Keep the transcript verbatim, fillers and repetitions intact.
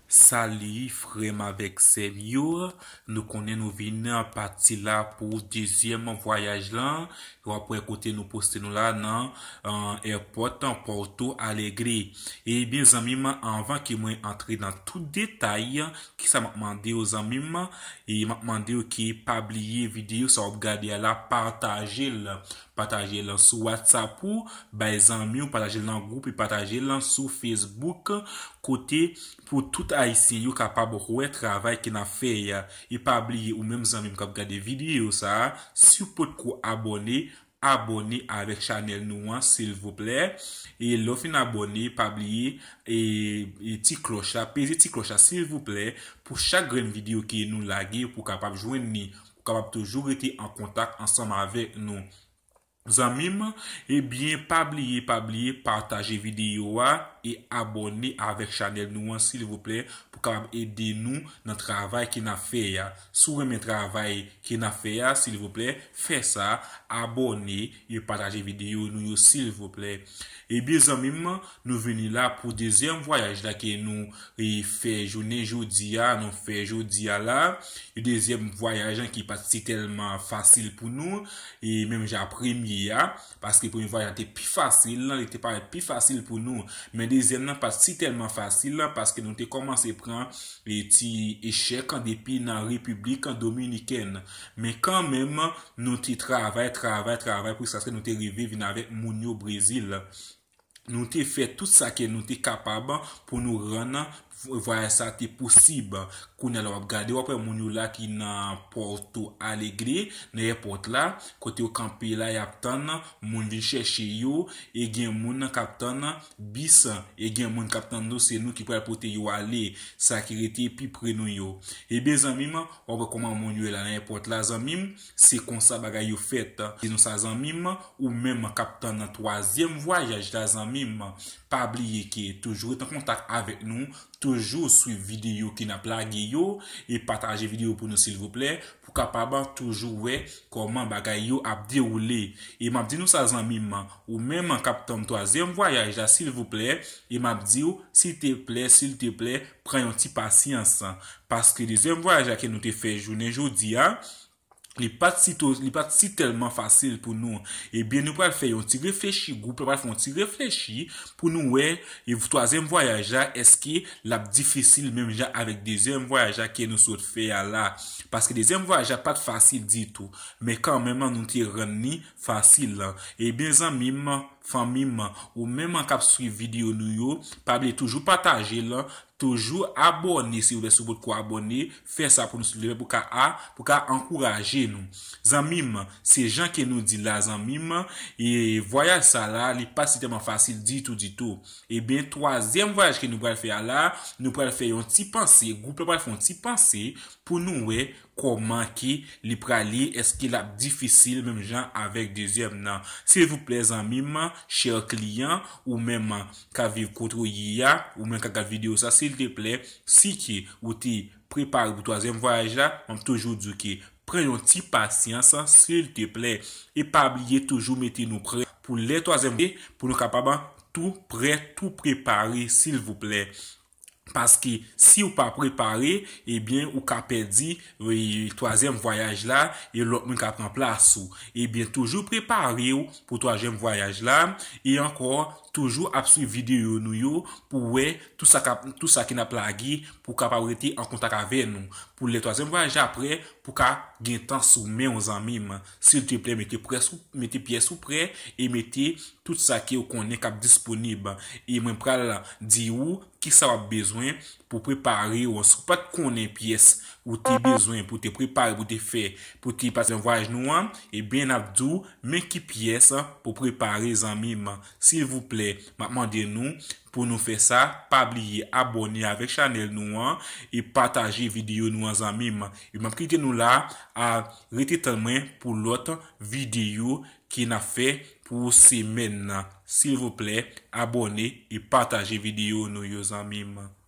Sali frè m avèk sè m yo, nou konnen nou vin pati la pou dezyèm vwayaj lan. W ap wè kote nou poste nou la nan airport Porto Alegre. Ebyen zanmi m, anvan ke mwen antre nan tout detay, kisa m ap mande w zanmi m? E m ap mande w ke pa bliye videyo sa w ap gade a la, pataje l. Pataje l sou WhatsApp ou, bay zanmi w, pataje l nan gwoup e pataje l sou Facebook, kote pou tout Ayisyen yo kapab wè travay ke n ap fè a. E pa bliye ou menm zanmi m k ap gade videyo sa a, si w potko abòne, abòne avèk chanèl nou an silvouplè. E lè w fin abòne, pa bliye e, e ti klòch la, peze ti klòch la silvouplè, pou chak grenn videyo ke nou lage pou w kapab jwenn li, pou w kapab toujou rete an kontak ansanm avèk nou. Zanmi m, ebyen pa bliye, pa bliye pataje videyo a e abòne avèk chanèl nou an silvouplè, pou kapab ede nou nan travay ke n ap fè a. Si w renmen travay ke n ap fè a, silvouplè fè sa, abòne e pataje videyo nou yo silvouplè. Ebyen zanmi m, nou vini la pou dezyèm vwayaj la ke nou e fè jounen jodi a, nou fè jodi a la. Yon dezyèm vwayaj an ki pa t si tèlman fasil pou nou, e menm jan premye a, paske premye vwayaj la te pi fasil, li te parèt pi fasil pou nou. Men dezyèm nan pa t si tèlman fasil, paske nou te kòmanse pran e ti echèk depi nan Repiblik Dominikèn. Men kanmenm, nou te travay, travay, travay pou jiskaske nou te rive vin avèk moun yo Brezil. Nou te fè tout sa ke nou te kapab pou nou rann vwayaj sa te posib. Kounye a la w ap gade, w ap wè moun yo la ki nan Porto Alegre, nan èpòt la, kote yo kanpe la, y ap tann moun vin chèche yo, e gen moun k ap tann bis, e gen moun k ap tann nou, se nou ki pral pote yo ale, sa ki rete pi pre nou yo. Ebyen zanmi m, w ap wè kòman moun yo ye la nan èpòt la, zanmi m, se konsa bagay yo fèt. Di nou sa, zanmi m, ou menm k ap tann twazyèm vwayaj la, zanmi m, pa bliye ke toujou ret an kontak avèk nou, toujou swiv videyo ke n ap lage yo, e pataje videyo pou nou, silvouplè, pou kapab toujou wè kòman bagay yo ap dewoule. E m ap di nou sa, zanmi m, ou menm k ap tann twazyèm vwayaj la, silvouplè, e m ap di w, silteplè, silteplè, pran yon ti pasyans. Paske dezyèm vwayaj la ke nou te fè jounen jodi a, li pa t si to, li pa t si tèlman fasil pou nou. Ebyen, nou pral fè yon ti reflechi, gwoup la pral fè yon ti reflechi pou nou wè, e twazyèm vwayaj la, èske l ap difisil menm jan avèk dezyèm vwayaj la ke nou sot fè a la? Paske dezyèm vwayaj la pa t fasil ditou. Men kanmenm, nou te rann li fasil. Ebyen, zanmi m, fanmi m, ou menm k ap swiv videyo nou yo, pa bliye toujou pataje l, toujou abòne, silvouplè, si w potko abòne, fè sa pou nou, silvouplè, pou ka a, pou ka ankouraje nou. Zanmi m, se jan ke nou di la, zanmi m, e vwayaj sa la, li pa t si tèlman fasil ditou, ditou. Ebyen, twazyèm vwayaj ke nou pral fè a la, nou pral fè yon ti panse, gwoup la pral fè yon ti panse pou nou wè kòman ke li pral ye, èske l ap difisil menm jan avèk dezyèm nan? Silvouplè, zanmi m, chè kliyan, ou menm k ap viv kote w ye a, ou menm k ap gad videyo sa, silteplè, si ke ou te prepare pou twazyèm vwayaj la, m ap toujou di w ke pran yon ti pasyans, silteplè. E pa bliye toujou mete nou prè pou lè twazyèm, pou nou kapab tou prè, tou prepare, silvouplè. Paske si w pa prepare, ebyen, ou ka pèdi, e, twazyèm vwayaj la, e lòt moun ka pran plas ou. Ebyen, toujou prepare w pou twazyèm vwayaj la, e ankò, toujou ap swiv videyo nou yo pou wè tout sa k ap, tout sa ke n ap lage, pou w kapab rete an kontak avè nou. Pou lè twazyèm vwayaj la prè, pou ka gen tan sou men w, zanmi m. Silteplè, mete prè sou, mete pyès ou prè, e mete tout sa ke w konnen k ap disponib. E mwen pral di w kisa w ap bezwen pou prepare w. Si w pa t konnen pyès ou te bezwen pou te prepare, pou te fè, pou te pase nan vwayaj nou an, ebyen, n ap di w men ki pyès pou prepare, zanmi m. Silvouplè, m ap mande nou pou nou fè sa, pa bliye abòne avèk chanèl nou an e pataje videyo nou an, zanmi m. E m ap kite nou la, a rete tann mwen pou lòt videyo ke n ap fè pou semèn nan. Silvouplè, abòne e pataje videyo nou yo, zanmi m.